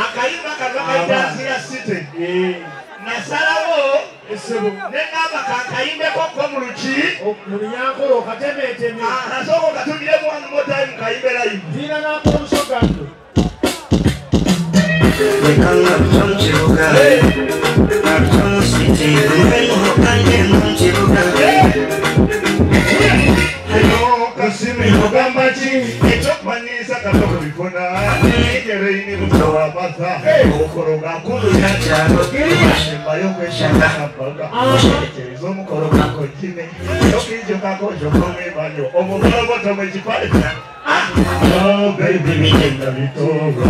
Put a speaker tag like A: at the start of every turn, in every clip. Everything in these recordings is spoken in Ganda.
A: Akayimba kano city. Nasalawo nengamba kakayimbeko ko mu luki
B: mu Lunyankole okatemeeteme.
A: Asooka okatugiremu one more time kayimbe live.
B: Tulina n'ak'olusoga nno.
A: Kasimi ogamba ki ekyokumanyiisa kato kubifuna ereini butowa mata okukologa kulu sembayo kweshanga osherekereza omukolo gakojime tokinjukako jokomwebanyo omukologoto mwekipale. Oh baby bigenda bitogo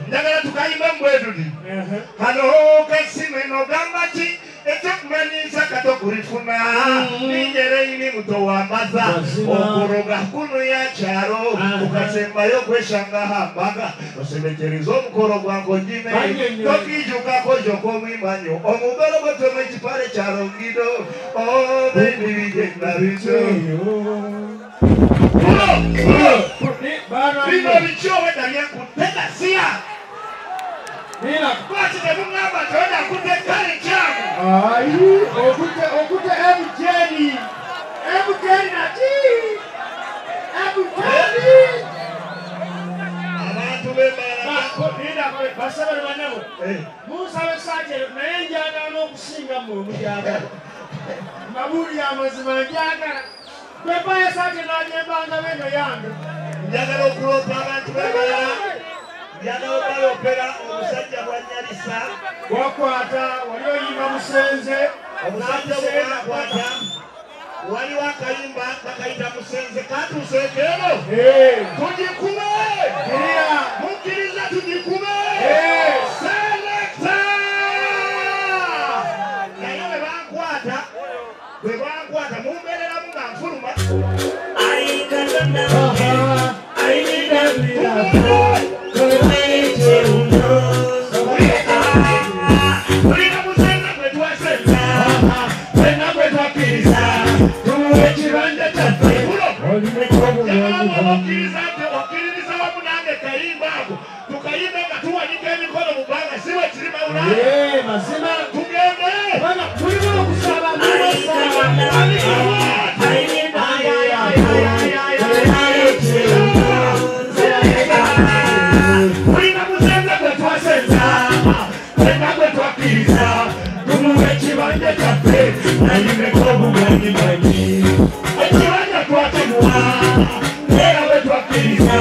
A: njagala tukayimba mbwetuli hano kasime nogamba ki ekyokumanyisa kato kulifuna ningereini muto wambaza okoroga kuno ya kyalo ukasembayo kweshanga hambaga osemekereza omukolo gwanko jime tokijukako jokomwimanyo omugologotomu ekipale kyalo ngido oh baby bigenda bityo. Bino biki obwedda byenkutega siya lwaki temugamba nti obwedda nkutte kale kyamu.
B: Okutte MJN MJN naki MJN
A: abantu b'embalala
B: basabale bannabo munsaba essaati eyo naye njagala n'okusinga mmwe mugyagala mbabuulira amazima njagala kwempayo essaati n'agyembanga b'eno yange.
A: Njagala okuloopa abantu b'embalala. Njagala obalopera omusajja bw'anyalisa
B: wakwata wali oyimba musenze
A: omusajja bwakwata waliwo akayimba bakayita musenze katuuseeko eno tugikube mukkiriza tugikube selekta naye bwe bankwata mumbeereramu nga nfuluma. Okkiririza wamu nange kayimba ako tukayimbe nga tuwanika emikono mu bbanga si bwe kiri Mawulana.
B: Mazima
A: tugende
B: tulimu okusaba.
A: Tulina musenze gwe twasenza fenna gwe twakkiriza tumuwe ekibanja kyaffe nayimeko obumanyimanyi ekibanja twakimuwa era bwe twakkiriza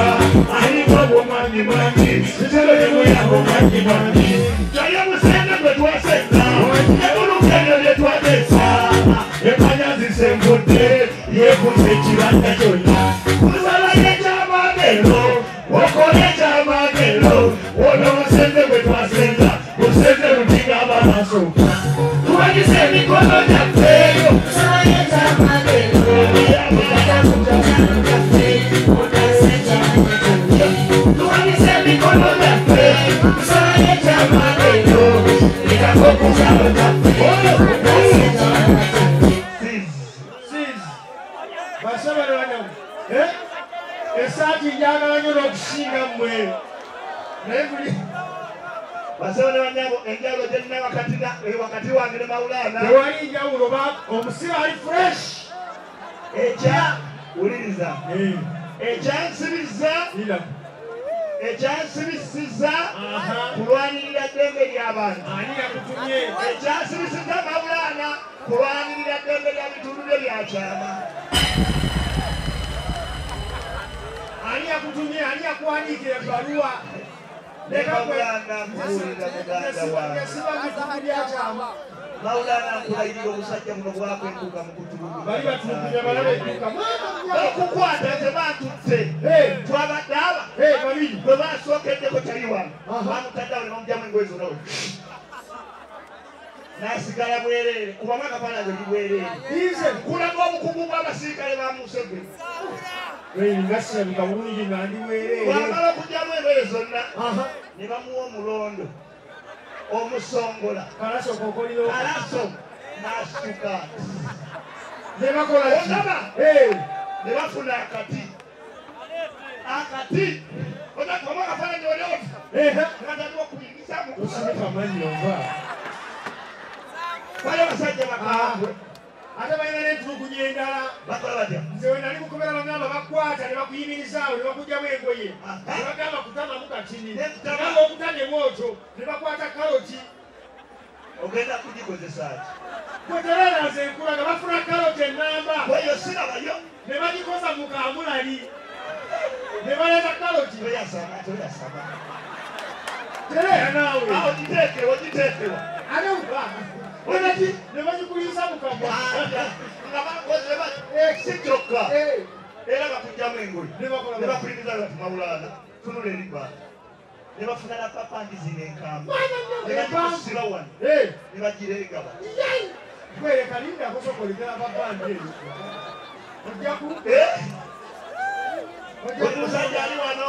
A: aliko obumanyimanyi kiteremuyabumanyimanyi kyaye musenze gwe twasenza ebuluka ebyo bye twateesa empanya zisengudde yeekuza ekibanja kyonna kusalayo ekyamagero okole ekyamagero ono musenze gwe twasenza musenze lutinga abasooka tuwagise emikono gyaffe. Tuwagise emikono gyaffe kusalayo ekyamagero lekakokukyalo kyaffe.
B: Basabale bannange essaati njagala nnyo n'okusinga mmwe naye buli
A: basabale bannange enjawulo gye nnina wakati wange ne Mawulana
B: tewali njawulo omusibe ali fresh.
A: Ekya wuliriza ekyansibisiza kulwanirira ddembe ly'abantu.
B: Ani yakutumye?
A: Ekyansibisiza Mawulana kulwanirira ddembe lya bitundu bye byakyama.
B: Ani yakutumye? Ani yakuwandiikira ebbaluwa?
A: Ne Mawulana mbuulira muganda wange.
B: Nesiba bitundu byakyama.
A: Maulana nkulayirira obusajja buno bwakwentuuka mu kutulugunya.
B: Bali batulugunya balabe edduuka.
A: Bakukwata tebantutte. Twabadde aba
B: babiri
A: bwe basookeddeko kyali wano. Bamutadde awo ne bamugyamu engoye zonna. Nasigala bwereere kubamu akafaananyi oli bwereere. Nkulaga obukugu bw'abasirikale ba Museveni.
B: Nga sirabika bulungi nga ndi bwereere.
A: Bw'amala okugyamu engoye zonna ne bamuwa omulondo omusongola.
B: Kalaso kokoliro.
A: Kalaso n'asituka.
B: Ne bakola ki?
A: Olaba? Ne bafuna akati. Akati. Onakubamu akafaananyi oli oti. Nga tandika okuyingiza mu
B: Osirika mannyo nva.
A: Wali abasajja bakambwe.
B: Ate balina n'entulugunya endala.
A: Bakola batya?
B: Nze we nali mukomera bagamba bakwata ne bakuyimirizaawo ne bakugyamu engoye. Ne bagamba kutamamu katini. Gamba okutane bw'otyo ne bakwata kaloti.
A: Ogenda kugikozesa ki?
B: Gwe tebeera nze nkulaga bafuna kaloti ennamba.
A: Bweyo sirabayo.
B: Ne bagikoza mu kamulali. Ne baleeta kaloti.
A: Toyasama, toyasama.
B: Tereera naawe.
A: Awo giteekewo, giteekewo.
B: Ate ne bagikuliisa mu kamwa.
A: Nga bakoze si kyokka. Era bakugyamu engoye. Ne bakuliriza bati Maulana tunula eri bbanga. Ne bafuna na papandi zino enkambwe. Ne bagikusiba wano. Ne bagireega bati.
B: Gwe linda kusooka oligera papandi eyo. Ojja ku
A: Buli musajja ali wano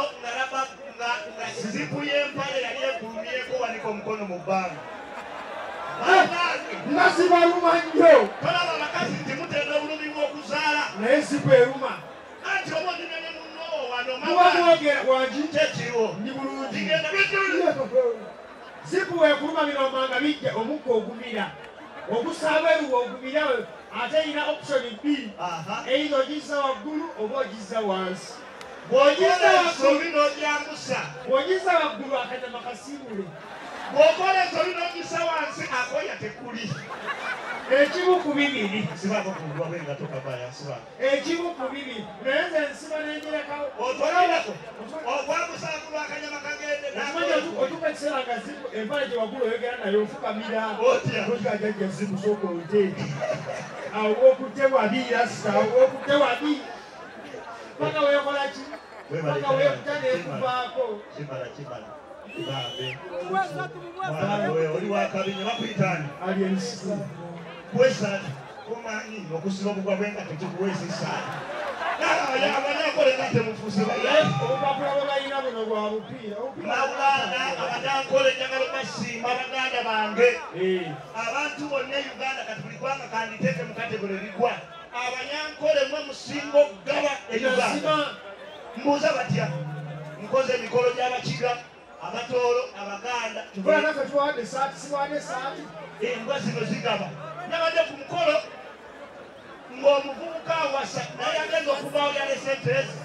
A: nga zipu y'empale yali ekulumyeko wanika omukono mu bbanga.
B: Nga zibaluma nnyo.
A: Tolaba abakazi nti mutenda obulumi bw'okuzaala.
B: Naye zipu eruma.
A: Anti oba onyumya ne munno wano
B: Muba mwogera wangi.
A: Kyekiriwo.
B: Ndi bulungi.
A: Kigenda
B: Zipu weekuluma bino nga bijja omukka ogumira. Ogusaba eruwa ogumira ate erina option bbiri. Either ogizza waggulu oba ogizza wansi.
A: Bw'ogizza ensobi n'ogyambusa.
B: Bw'ogizza waggulu akanyama kasiibule.
A: Bw'okola ensobi n'ogissa wansi akoya tekuli.
B: Ekimu ku bibiri.
A: Nsibaako ku bugwa bw'engatto kabaya nsibaako.
B: Ekimu ku bibiri. Naye nze nsiba n'engerekawo.
A: Otwalirako. Ogwambusa waggulu akanyama kagende.
B: Okimanyi otuuka ekiseera nga zipu empale gye waggulu oyogera nayo ofukamira.
A: Otya.
B: Otuuka jjajja zipu sooka oteeke. Awo w'okutte wabi rasta, awo w'okutte wabi. Paka weekola ki? Paka weekuta n'ekuvaako.
A: Kimala kimala. Bambe. Mwana we oli wakabi bakuyita ani?
B: Ali ensi.
A: Kuweesa kumanyi okusiba obugwa bw'engatto kikuweesa essaati. Abanyankole nga temufuuse bayaye.
B: Obupapula bwe balina buno bwa bupiira.
A: Maulana abanyankole njagala basiima baganda bange. Abantu bonna e Uganda kati buli ggwanga kanditeeke mu kategole ligwa. Abanyankole mwe musinga okugaba e Uganda. Mbuuza batya? Nkoze emikolo gy'Abakiga, Abatooro, Abaganda.
B: Tukola naffe tubawadde essaati, sibawadde essaati.
A: Embwa zino zigaba. Nabadde ku mukolo ng'omuvubuka awasa naye agenda okuvaawo yalese enteezi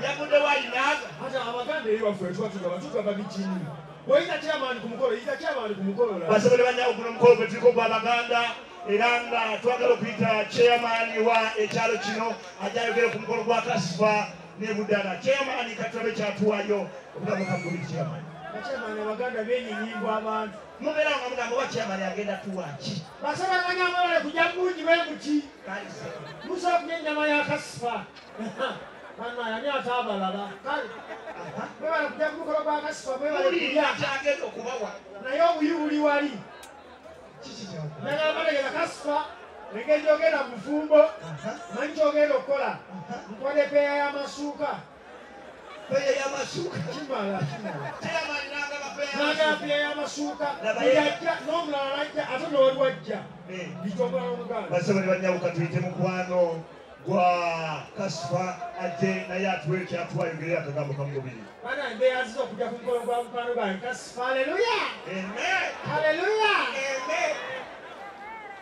A: yaguddewo ayinaaga.
B: Ate Abaganda eri waffe tuba tugaba, tugaba bikini. Bw'oyita chairman ku mukolo, yita chairman ku mukolo.
A: Basobole bannyawo guno omukolo gwe tuliko gw'Abaganda era nga twagala okuyita chairman wa ekyalo kino ajja ayogere ku mukolo gwa Kasifa ne Budala. Chairman katulabe kyatuwayo okugamba kamugubiri chairman.
B: Chairman Abaganda beenyinyibwa abantu.
A: Mubeera nga mugamba oba chairman agenda tuwa ki?
B: Basobola bannyawo bale kujja bulungi bwe muti. Musobola kulya ennyama ya Kasifa. Bannange ani ate abalala? Kale mwebale kujja ku mukolo gwa Kasifa, mwebale kulya.
A: Kyagenda okubawa.
B: Naye obuyi buli wali.
A: Kiki kyakola?
B: Nagamba tegeza Kasifa engeri gy'ogenda mu bufumbo, manyi ky'ogenda okukola. Nkuwadde peeya y'amasuuka.
A: Peeya y'amasuuka?
B: Kimala, kimala.
A: Chairman n'agaba peeya
B: N'agaba peeya y'amasuuka. Buli ajja n'omulala n'ajja ate n'oli ajja. Bityo omulala omuganda.
A: Basobole bannyawo katuyite mukwano gwa Kasifa ajje naye atuwe kyatuwa ayogere akagambo kamugubiri.
B: Bannange mbeeyanziza okujja ku mukolo gwa mukwano gwange Kasifa. Haleluya!
A: Amen.
B: Haleluya!
A: Amen.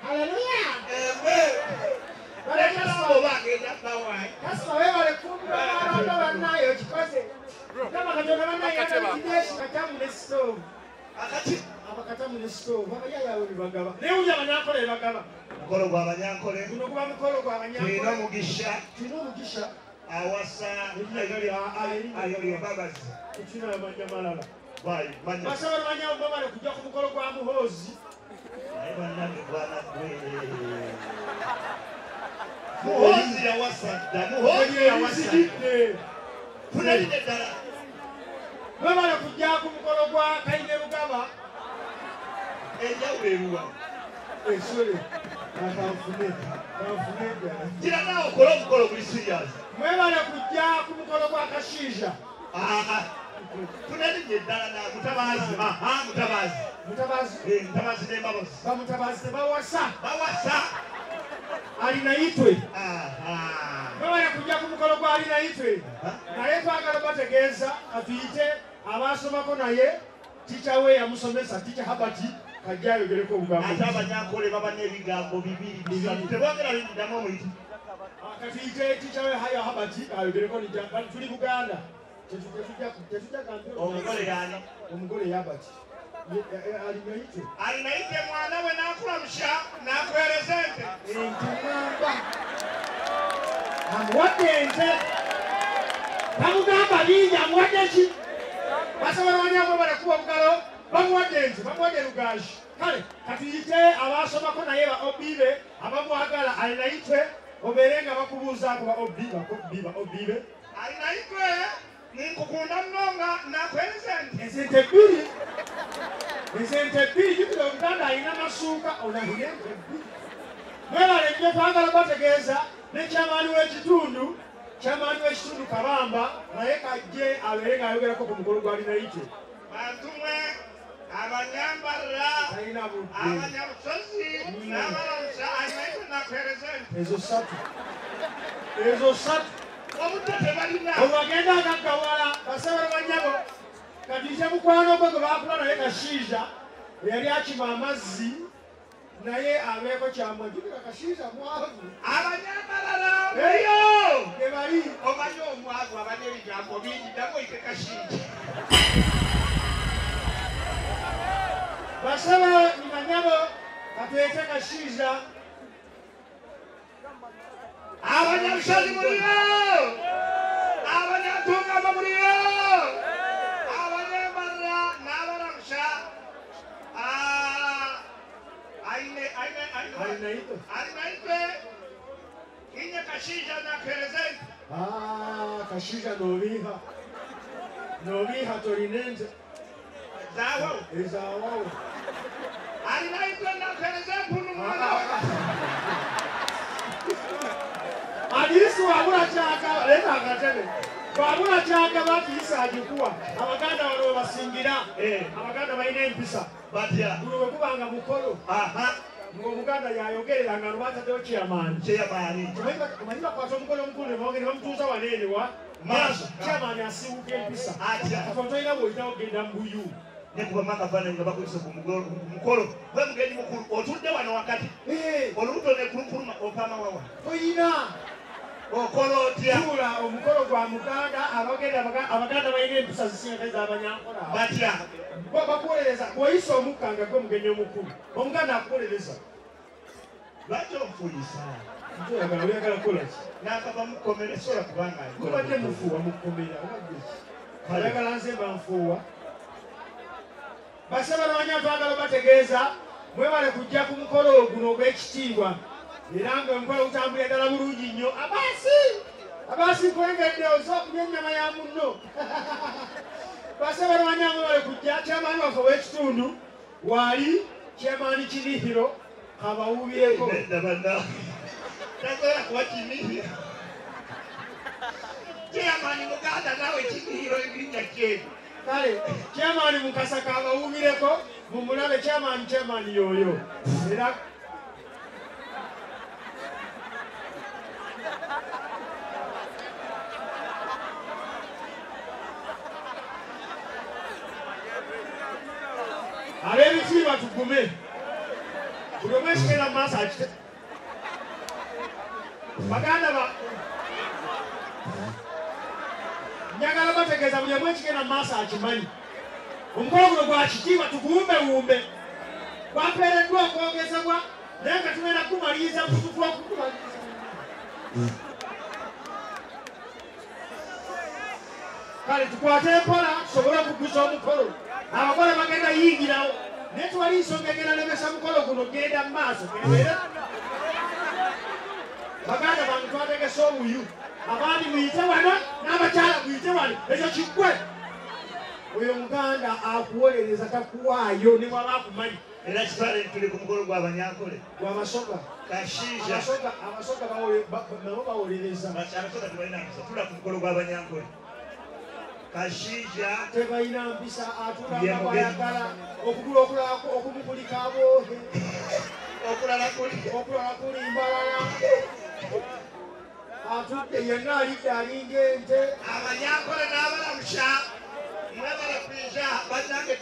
B: Haleluya!
A: Amen.
B: Kasifa weebale kufumbirwa n'alonda bannaye okikoze. Mukama Katonda bannaye yatandikidde katamu ne sitoovu. Abakatamu ne sitoovu abayaayawe bebagaba. Naye wulira Abanyankole bebagaba.
A: Mukolo gw'Abanyankole.
B: Guno guba mukolo gw'Abanyankole.
A: Tulina omugisha.
B: Tulina omugisha.
A: Awasa Mbabazi.
B: Tulina amanya malala.
A: Manya.
B: Basobola banyawo mwebale kujja ku mukolo gwa Muhoozi.
A: Naye bannange bwana gwe. Muhoozi yawasa dda, Muhoozi yawasa. Tunalidde ddala.
B: Mwebale kujja ku mukolo gwa Kainerugaba.
A: Enjawulo eruwa?
B: Esole, kanfune ddala.
A: Gira naawe okole omukolo guli serious.
B: Mwebale kujja ku mukolo gwa Kashiija.
A: Tunalidde ddala na Mutabazi. Mutabazi.
B: Mutabazi.
A: Mutabazi n'Embabazi.
B: Bamutabazi tebawasa.
A: Bawasa.
B: Alinaitwe. Mwebale kujja ku mukolo gwa Alinaitwe. Naye twagala bategeeza atuyite abaasomako naye tica we yamusomesa tica Habati kajja ayogereko obugambo.
A: Ate Abanyankole baba n'ebigambo bibiri bisatu tebogera bingi ddamu omuyite.
B: Katuyite tica we Haya Habati ayogereko tuli Buganda. Tetujja gambe.
A: Omugole y'ani?
B: Omugole y'Habati. Alinaitwe.
A: Alinaitwe mwana we n'akulamusha n'akuweereza ente.
B: Ente namba. Amuwadde ente. Bamugamba bingi amuwadde ki? Basobola banyamwe balakuba obugalo bamuwadde ente bamuwadde Rugaju. Kale katuyite abaasomako naye ba OB be abamwagala Alinaitwe obeere nga bakubuuzaako ba OB ba OB be.
A: Alinaitwe ninkukunda nnonga nakuweereza ente.
B: Esente bbiri. Esente bbiri jjukira Omuganda alina masuuka onalina ente bbiri. Mwebale nnyo twagala bategeeza ne kyamaani w'ekitundu. Kyamaani w'ekitundu Kabamba naye kajje abeere ng'ayogerako ku mukolo gwa Alinaitwe.
A: Bantu mwe Abanyambarra Abanyabusozi n'abalamusa Alinaitwe nakuweereza ente.
B: Ezo ssatu. Ezo ssatu.
A: Obudde tebalina.
B: Olwagenda agaggawala basabala bannyabo katuyite mukwano gwe gwe baakula naye Kashiija eyali akima amazzi naye abeeko kyamwa jjukira Kashiija mwavu.
A: Abanyambalala eyo
B: tebali.
A: Omanyi omwavu aba n'ebigambo bingi ddamu oyite Kashiija.
B: Basaba ni banyabo katuyite Kashiija.
A: Abanyabusozi muliyo, Abanyantungama muliyo, Abanyambalala n'abalamusa. Alinaitwe inye Kashiija nakuweereza ente.
B: Kashiija n'obiiha. N'obiiha tolina ente.
A: Zaawawo.
B: Ezaawawo.
A: Alinaitwe nakuweereza empunu mwana we.
B: Alisi wabula kyagaba leeta akatebe. Wabula kyagaba atiisa agikuwa. Abaganda wano we basingira. Abaganda balina empisa.
A: Batya.
B: Guno bwe gubanga mukolo. Ng'Omuganda yayogerera nga lwataddewo chairman.
A: Chairman.
B: Omanyi bakwata omukolo omukulu ne bawogera ne bamutuuza wano eno wa
A: maaso.
B: Chairman asiiwuka empisa.
A: Atya.
B: Kati tolina bw'oyitawo kugenda mu buyu.
A: Nekubamu akafaananyi nga bakuyise ku mukolo. Gwe mugenyi mukulu otudde wano wakati. Olubuto ne kulukuluma opama wawa.
B: Toyina.
A: Okola otya?
B: Tuula omukolo gwa Muganda Abaganda balina empisa zisinga ez'Abanyankole.
A: Batya.
B: Bakuwolereza bw'oyisa omukka nga gwe mugenyi omukulu. Omuganda akuwolereza.
A: Lwaki onfuuyisa?
B: Oyagala oyagala kukola ki?
A: Naakava mu kkomera sobola kubanga
B: Mubadde mufuuwa mu kkomera obadde ki? Oyagala nze banfuuwa. Basaba banya twagala bategeeza mwebale kujja ku mukolo guno ogw'ekitiibwa. Era nga omukolo gutambulira ddala bulungi nnyo. Abasi! Abasi nkwengedde osobola okulya ennyama ya munno. Basaba banya mwebale kujja kyamaani waffe ow'ekitundu waali kyamaani Kinihiro kabawuubireko.
A: Nedda banna. Tasobola kuba Kinihiro. Chairman Muganda naawe Kinihiro erinnya kyebyo.
B: Kale chairman Mukasa kabawuubireko mumulabe chairman chairman yoyo. Era ab'ebitiibwa tugume. Buli omu ekigenda mu maaso akite. Baganda ba njagala bategeeza buli omu ekigenda mu maaso akimanyi. Omukolo guno gwa kitiibwa tuguwumbewumbe. Gwampeereddwa okwongezebwa naye nga tugenda kumaliriza mutufu okukumaliriza. Kale tukwate empola tusobole okuguza omukolo. Abagole bagenda yingirawo. Naye tewali nsonga egenda lemesa mukolo guno genda mu maaso. Baganda bange twategese obuyu. Abaami muyite wano n'abakyala muyite wano. Ekyo kiggwe. Oyo Muganda akuwolereza takuwaayo ne bw'aba akumanyi.
A: Era kitwale tuli ku mukolo gw'Abanyankole.
B: Gw'Abasoga.
A: Kashiija.
B: Abasoga nabo bawolereza.
A: Abasoga tebalina mpisa. Tula ku mukolo gw'Abanyankole. Kashiija.
B: Tebalina mpisa atuula nga bw'ayagala. Okugulu okulala okumu kuliko aboohe.
A: Okulala kuli.
B: Okulala kuli Mbarara. Atudde yenna alidde alinga ente.
A: Abanyankole n'abalamusha. Mwebale kwija bannange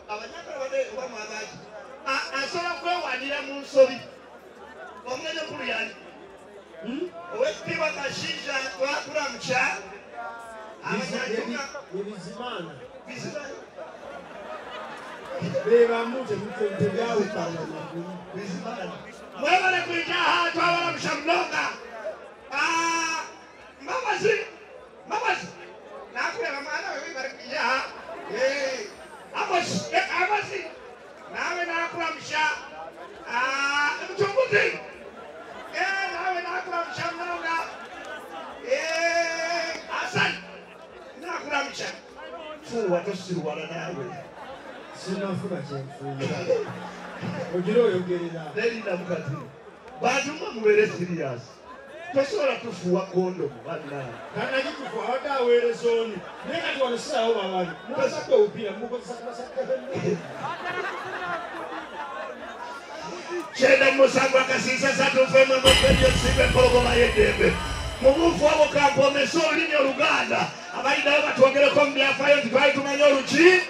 A: Abanyankole badde oba mwabaki. Asobola okwewanira mu nsobi. Omugenyi omukulu y'ani? Owekitiibwa Kashiija twakulamukya.
B: Bizimana.
A: Bizimana.
B: Bebamu tebyawukana.
A: Bizimana. Mwebale kwija aha twabalamusha munonga. Mbabazi. Mbabazi. Nakulaba mwana we webale kwija aha. Amosi. Amosi. Nawe nakulamusha. Mchunguzi. Nawe nakulamusha munonga. Hassan. Nakulamusha. Fuwa tosirwala naawe.
B: Sinafuna kyenfuuya. Ogira oyogerera.
A: Nerinda mukati. Bantu mmwe mubeere serious. Tosobola tufuwa kondomu bannange.
B: Kannagitufuwa abadde aweereza oni. Naye kati wano sirawo babali. Mubasabye obupiira mubukozesa ku basajja b'emmere.
A: 97 akasiisa 3 fm mwe empologoma y'eddembe. Mu buufu obwo kampomesa olulimi Oluganda. Abaliddayo batwongereko mu byafaayo nti twali tumanyi oluki.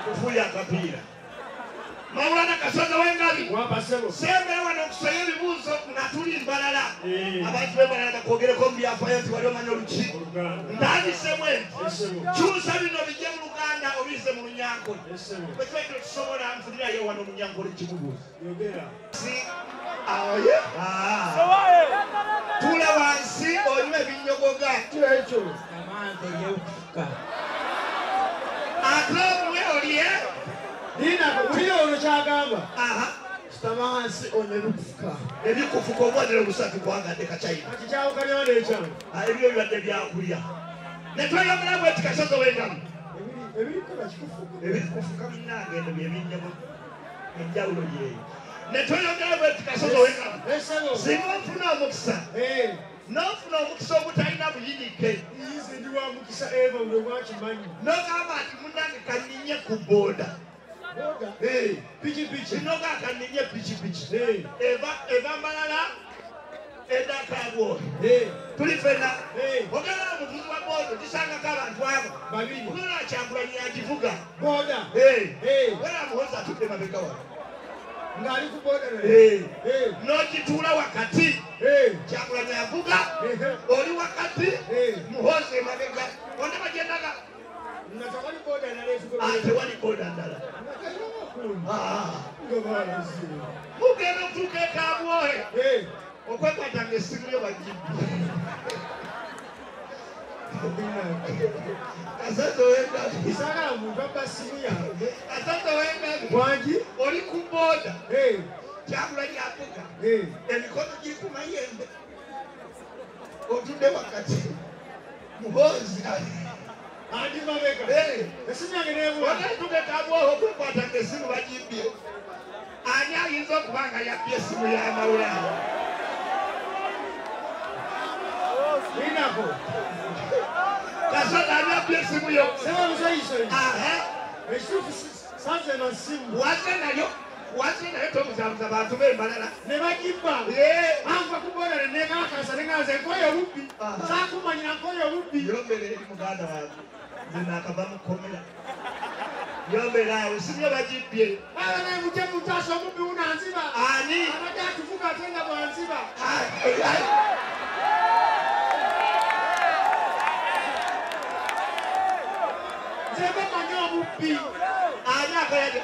A: Kufuuya akapiira. Maulana Kasozi w'Engabi. Sembera wano okusoya ebibuuzo nga tuli Mbarara. Abantu b'e Mbarara bakwogereko mu byafaayo nti wali omanyi oluki. Ntandisemu enti. Kyusa bino bijje mu Luganda obizze mu Lunyankole. Bwe kiba kino tusobola nfunirayo wano Omunyankole kimubuuza. Tuula wansi onywe ebinyogoga. Ate omuwe olye.
B: Nina wulira ono kyagamba. Sitama wansi onywe ebikufuka.
A: Ebikufuka obubonero busatu bwangadde Kachina.
B: Kati kyawukanyawo n'ekyange.
A: Ebyo bibadde byakulya. Ne tweyongera bwe ti Kasozi w'Engabi.
B: Ebirikola kikufuka.
A: Ebikufuka munnange ebyo bye binyogoga. Enjawulo yeeyo. Ne tweyongera bwe ti Kasozi w'Engabi. Singa ofuna omukisa. N'ofuna omukisa ogutalina buyinike.
B: Nze ndi wa mukisa Eva buli mwakimanyi.
A: N'ogamba nti munnange kanninye ku booda.
B: Pikipiki.
A: Noga kanninye pikipiki. Eva Mbarara edda Kabwohe. Tuli ffenna. Ogenda omuvuzi wa booda ogisangako abantu abo.
B: Babiri.
A: Ogenda Kyagulanyi agivuga.
B: Booda.
A: Ogenda Muhoozi atudde mabega wano.
B: Ng'ali ku booda naye.
A: N'ogituula wakati. Kyagulanyi avuga. Oli wakati. Muhoozi emabega. Ondaba gye ndaga.
B: Nga tewali booda ndala etugoberera.
A: Tewali booda ndala.
B: Nga talina makulu. Nga balaze.
A: Mugenda okutuuka e Kabwohe. Okwekwata ng'essimu yo bagibbye. Kasozi w'Engabi.
B: Saagala muntu abba ssimu yange.
A: Kasozi w'Engabi.
B: Wangi?
A: Oli ku booda. Kyagulanyi avuga. Emikono giri ku mayembe. Otudde wakati. Muhoozi
B: andi mabega. Essimu yange n'ebula.
A: Ogenda e Kabwohe okwekwata ng'essimu bagibbye. Ani ayinza okuba nga yabbye essimu ya Maulana?
B: Linako.
A: Kasozi ani abbye essimu yo?
B: Sema musayisoyi. Ekituufu sanze na ssimu.
A: Waze nayo. Waze nayo tobuzabuza bantu b'e Mbarara.
B: Ne bagibba. Anva ku booda ne neekakasa ne nga nze nkoye obubbi. Saakumanyira nkoye obubbi.
A: Yombera eri muganda wange. Nze naakava mu kkomera. Yombera awo essimu yo bagibbye.
B: Baba naye mujje mutaasa omubbi wuno anziba.
A: Ani?
B: Abadde atuvuga ate nga bw'anziba. Nze mba mmanyi omubbi.
A: Ani akola?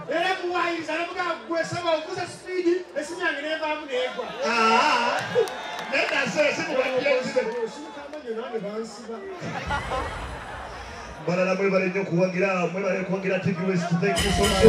B: Era muwayiriza ne mugamba ggwe ssebo ovuze sipiidi essimu yange n'evaamu n'egwa.
A: Nedda ssebo essimu bagibbye nzibe.
B: Osirika amanyo nange bansiba.
A: Mbarara mwebale nnyo kuwagira, mwebale kuwagira TV West. Thank you so much.